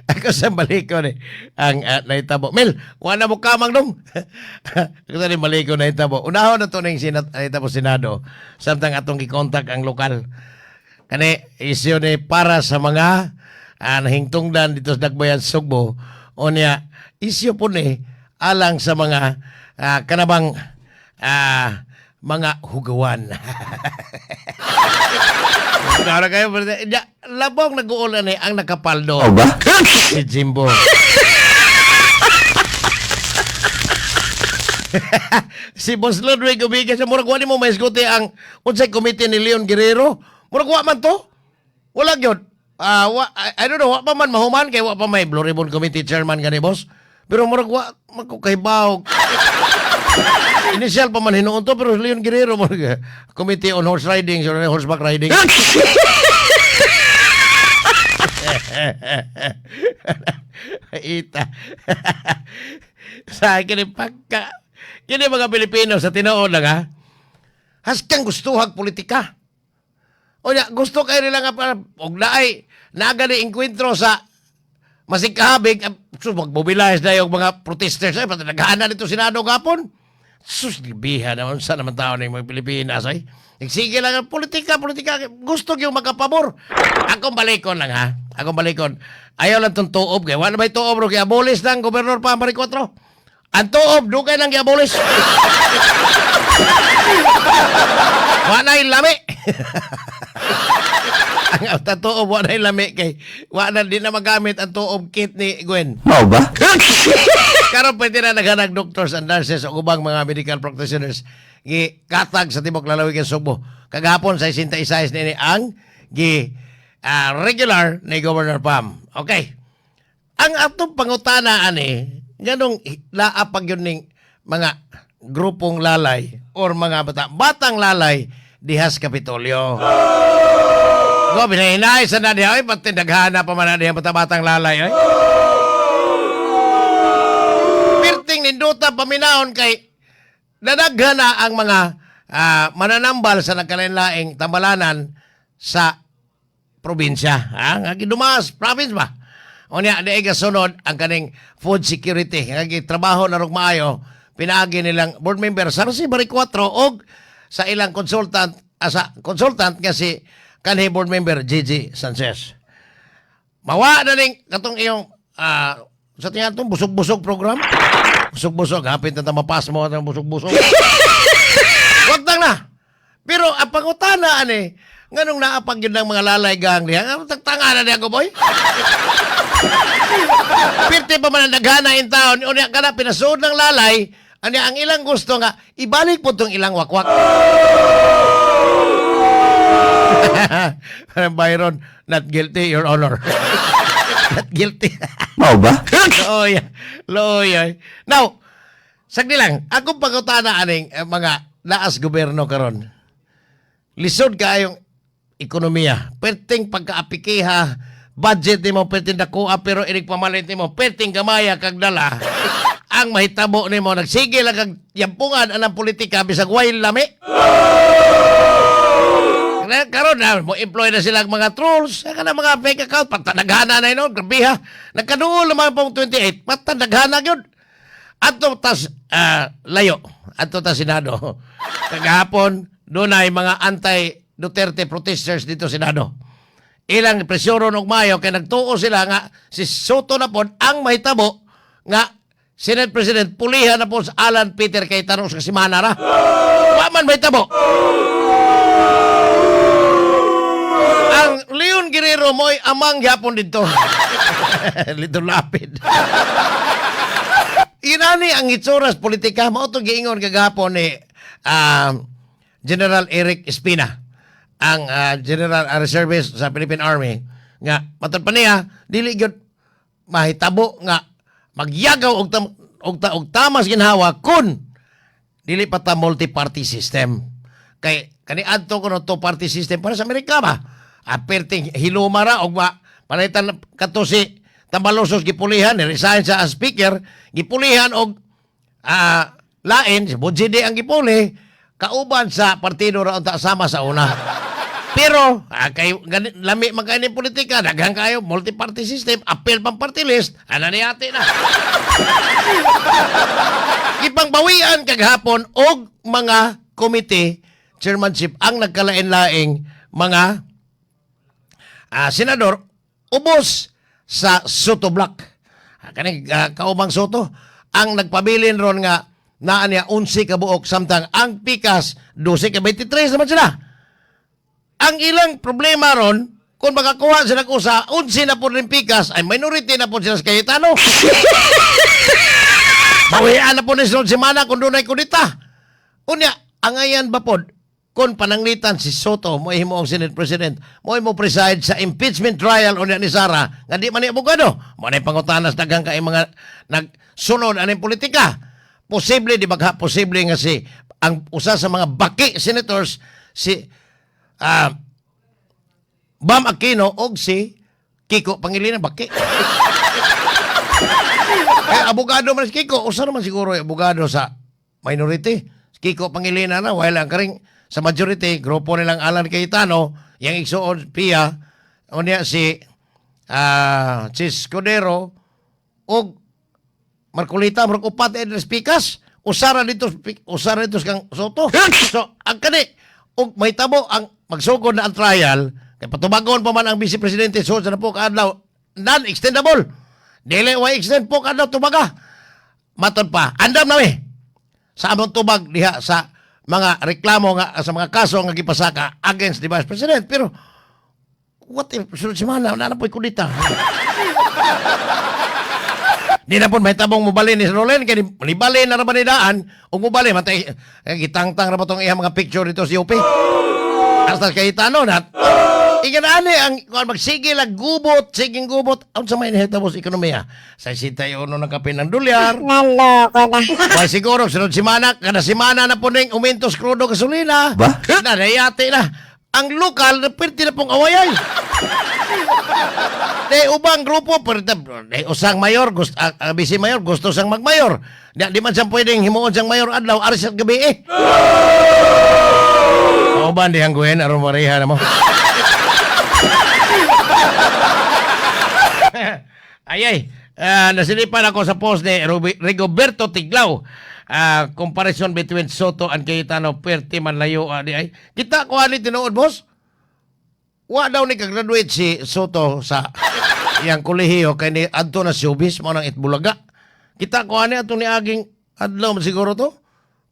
Ako sa balikon eh, ang nahitabo. Mel, wala mo kamang dong. Ako sa ni balikon nahitabo. Unahon na to ning sinat, nahitabo Senado. Samtang atong gikontak ang lokal. Kani, isyu ni para sa mga nahingtungdan dito sa Dagbayan, Sugbo. O niya, isyu po ni alang sa mga kanabang mga hugawan. Kara kayo, ya, labong nag-uulan eh, ang nakapaldo. Mao ba? Si Jimbo. Si Boss Ludwig Ubiga siya, murag wa nimo maisguti ang unsay komite ni Leon Guerrero. Murag wa man to. Wala gyud. Ah, wa, I don't know, wa pa man mahuman kay wa pa may Blue Ribbon Committee chairman gani, boss. Pero murag wa man ko kahibaw. Initial pa man hinuon to, pero Leon Guerrero murag Committee on Horse Riding or Horseback Riding. Ita. Sa akin, pagka kini mga Pilipino sa tinuod lang ha. Haskang gustuhag politika. O ya, gusto kayo nila nga para og naay nagali engkwentro sa masigkahabig, sus, magmobilize na yung mga protesters ay pati naghana nito Senado gapon. Sus, gibiha naman sa naman tao ng mga Pilipinas ay. Nagsige lang ang politika, politika. Gusto yung magkapabor. Akong balikon lang ha. Akong balikon. Ayaw lang itong tuob. Kaya wala ba'y tuob? Kaya abolis lang, Gobernador pa, Maricuatro. Ang tuob, dugay lang giabolis. Wala lami. Ang tuob, wala lami. Kay wala di na magamit ang tuob kit ni Gwen. Mao ba? Karon pwede na naghanag doctors and nurses o ubang mga medical practitioners gi katag sa tibok lalawigan Sugbo. Kagahapon sa 66 nini ang gi regular ni Governor Pam. Okay. Ang atong pangutana ani nganong naa pag yun ning mga grupong lalay or mga bata batang lalay dihas Kapitolyo. Go binahinay sa na diha ay pati daghana pa man na diha bata-batang lalay ay. Pirting ninduta paminahon kay nadaghan na ang mga mananambal sa nagkalain-laing tambalanan sa probinsya. Ha? Nga gidumas, province ba? O niya, di ay gasunod ang kaning food security. Nga gitrabaho na rog maayo, pinaagi nilang board member sa si Barry 4 og sa ilang consultant, sa consultant nga si kanhi board member Gigi Sanchez. Mawa na ning katong iyong sa tingnan itong busog-busog program. Busog-busog, hapit na tamapas mo ang busog-busog. Wag tang na. Pero ang pangutana ani, nganong naapag yun ng mga lalay gang diha, ang tagtanga na niya ko, boy. Pirti pa man ang naghana in town, unya ka na pinasuod ng lalay, ani ang ilang gusto nga ibalik po tong ilang wakwak. Parang Byron, not guilty, Your Honor. Not guilty. Mao ba? Looy. Looy. Now, sagdi lang, akong pangutana aning mga naas gobyerno karon. Lisod kaayong ekonomiya. Perting pagkaapikiha, budget nimo perting dakoa pero inig pamalit nimo perting gamaya kag dala. Ang mahitabo nimo nagsige lang kag yampungan anang politika bisag way lami. Karon na mo employ na silang mga trolls, saka na mga fake account patanaghana na inon, grabe ha. Nagkaduol naman pong 28, patanaghana gyud. Adto tas layo, adto tas Senado. Kagahapon dunay mga anti-Duterte protesters dito Senado. Ilang presyoron og mayo kay nagtuo sila nga si Sotto na pod ang mahitabo nga Senate President pulihan na po sa Alan Peter Cayetano sa semana ra. Wa man mahitabo. Ang Leon Guerrero mo'y amang gyapon dito. Lito lapid. Inani ang itsuras politika mao to giingon kagahapon ni General Eric Espina, ang General Reservist sa Philippine Army, nga matod pa niya dili gyud mahitabo nga magyagaw og tamas ginhawa kun dili pa ta multi-party system. Kay kani adto kuno two party system para sa Amerika ba? Aperting hiluma ra og ma panaitan kato si Tambalosos gipulihan, ni resign sa as speaker, gipulihan og lain si Bojie Dy ang gipuli kauban sa partido ra unta sama sa una. Pero kay lami man kaayo ni politika, daghan kayo multi-party system, apil pang party list, ana ni ate na. Gipangbawian kaghapon og mga committee chairmanship ang nagkalain-laing mga senador ubos sa Sotto Bloc. Kaning kaubang Sotto ang nagpabilin ron nga naa niya 11 ka buok, samtang ang pikas 12 ka 23 naman sila. Ang ilang problema ron, kung makakuha sila usa, 11 na po rin pikas, ay minority na po sila sa Cayetano. Bawian na po ni sunod semana kung dunay kudita. Unya, angayan ba pod, kung pananglitan si Sotto mo himo ang Senate President, mo mo preside sa impeachment trial unya ni Sara, nga di man ni abogado. Mo na pangutanas daghang kay mga nagsunod aning politika. Posible di ba, posible nga si ang usa sa mga baki senators, si Bam Aquino og si Kiko Pangilinan, baki. Eh, abogado man si Kiko. Usa naman siguro yung abogado sa minority. Si Kiko Pangilinan na, while ang karing sa majority, grupo nilang Alan Cayetano, yang igsuon Pia, unya si Chiz Escudero, og Marcoleta, murag upat eh, pikas. Usara dito kang Sotto. So, ang kani, og may tabo ang magsugod na ang trial, kay patubagon pa man ang vice presidente so sa na po kaadlaw, non-extendable. Dili wa extend po kaadlaw tubaga. Matod pa, andam na mi sa among tubag diha sa mga reklamo nga sa mga kaso nga gipasaka against the vice president. Pero what if sunod semana na na po'y kudita? Di na po may tabong mubalin ni Rolen kay nibalin na ra ba ni daan ug mubalin matay eh, gitangtang ra ba tong iyang mga picture dito sa UP. Hasta Cayetano na Ingan ani ang kung magsige lang gubot, siging gubot, unsa may nahitabo sa ekonomiya? Sa 61 ng kape ng dolyar. Naloko na. Why siguro sunod semana, kada semana na po ning umintos krudo gasolina. Ba? Na nayate na. Ang lokal na perti na pong awayay. Di ubang grupo pero di usang mayor gusto ang vice mayor gusto sang magmayor. Di man siyang pwedeng himuon siyang mayor adlaw aris at gabi eh. Kauban di ang guhen aron mareha na mo. Ay ay, nasilipan ako sa post ni Rigoberto Tiglao. Comparison between Sotto and Cayetano, perti man layo di ay. Kita ko ani tinuod, boss. Wa daw ni kagraduate si Sotto sa iyang kolehiyo kay ni adto na showbiz mo nang Eat Bulaga. Kita ko ani atong niaging adlaw man siguro to.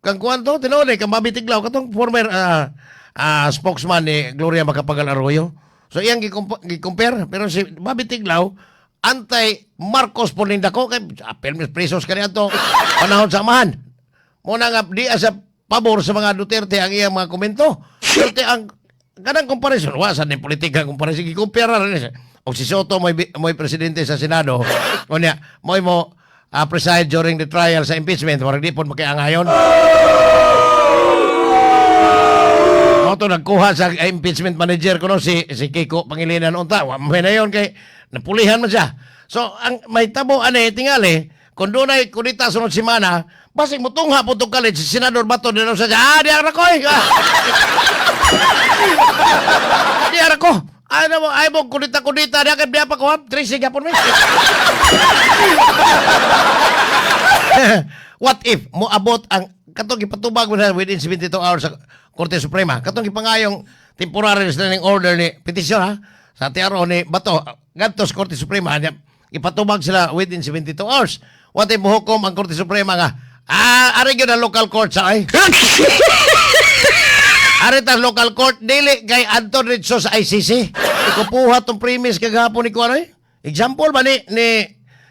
Kang kuan to tinuod eh kang Bobby Tiglao, katong former spokesman ni Gloria Macapagal Arroyo. So iyang gi-compare, pero si Bobby Tiglao anti Marcos po ning dako kay apel mis presos kani ato panahon sa amahan. Muna nga di sa pabor sa mga Duterte ang iyang mga komento. Duterte ang kanang comparison, wa sa ni politika comparison, gi-compare ra ni siya. Og si Sotto mo'y presidente sa Senado, unya mo'y mo preside during the trial sa impeachment, warag di pod makiangayon. Mao to nagkuha sa impeachment manager ko no si si Kiko Pangilinan unta. Wa man na yon kay napulihan man siya. So ang may tabo ani tingali kung dunay kudita sunod semana, basig mutungha po tong kalit si Senador Bato de sa, di ara ko eh. Di ara ko. Ay na mo ay mo kudita kudita di kay biya pa ko tracing gapon mi. What if moabot ang katong gipatubag mo na within 72 hours sa Korte Suprema, katong gipangayong temporary restraining order ni petisyon ha sa TRO ni Bato ngadto sa Korte Suprema niya, ipatubag sila within 72 hours. What if mohukom ang Korte Suprema nga ari gyud ang local court sa ay ari ta local court, dili kay adto diretso sa ICC? Ikupuha tong premise kagahapon ni kuan eh. Example ba ni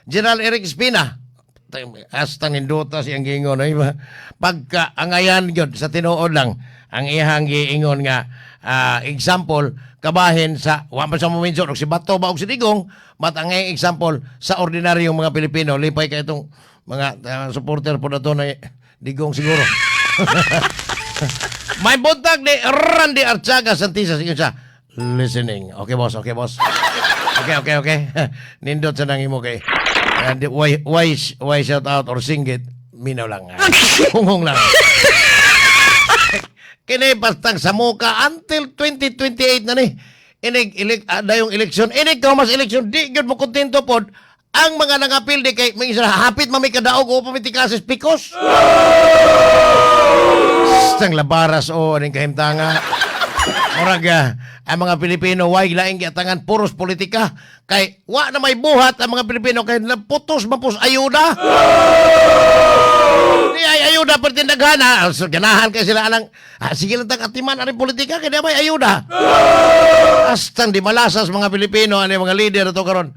General Eric Espina, hasta nindota siyang giingon ay ba? Pagka angayan gyud sa tinuod lang ang iyang giingon nga example kabahin sa wa man sa momento og si Bato ba og si Digong, but ang iyang example sa ordinaryong mga Pilipino. Lipay kay itong mga supporter po na to na Digong siguro. May buntag ni Randy Archaga Santisa sige siya listening. Okay boss, okay boss. Okay. Nindot sa nang imo kay. And why shout out or singgit? Minaw lang. Hunghong lang. Kini bastang sa muka until 2028 na ni. Inig dayong eleksyon, inig ka mas eleksyon, di gyud mo kontento pod ang mga nangapil di kay may isa hapit mami kadaog o pamitikasis pikos. Stang labaras o aning kahimtanga. Murag ang mga Pilipino way laing giatangan, puros politika kay wa na may buhat ang mga Pilipino kay naputos mapus ayuda. Di ay ayuda perti daghana. So, ganahan kay sila anang sige lang tag atiman aning politika kay di may ayuda. Astang di malasas mga Pilipino ani mga leader to karon.